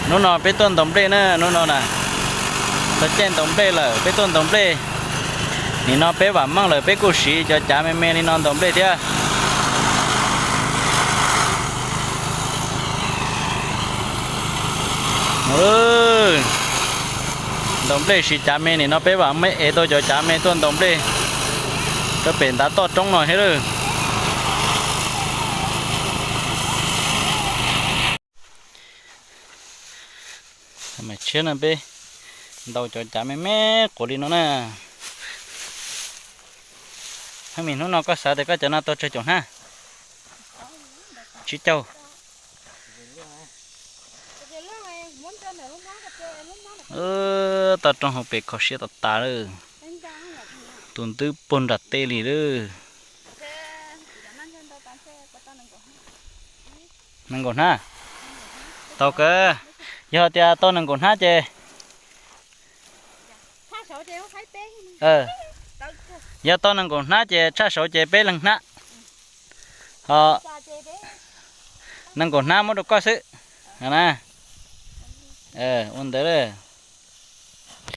Hnub no peb tuaj ntaus nplej na, hnub no na, tau caij ntaus nplej lawm peb tuaj ntaus nplej. Nim no peb vam meej lawm peb kuj siv cov cav me me li no ntaus nplej thiab. Ntaus nplej siv cav me, nim no peb vam meej ev tau cov cav me tuaj ntaus nplej rau pem ntav toj roob no thiab lawm. Tshiab no peb ntaus cov cav me me quav li no na. Hab mis, hnub no koj xav tias koj cov no tau tsawg caum hnab? Tsib caug. Toj roob hauv pes kho siab tas tas lawm. Tus ntub puag nram tej li lawm. Nees nkaum hnab. Tau kawg. Yog tias tau nees nkaum hnab ces, yog tau nees nkaum hnab ces tshaj saud ces peb leeg hnab. Ho nees nkaum hnab muab rau koj xwb. Ua ntawd.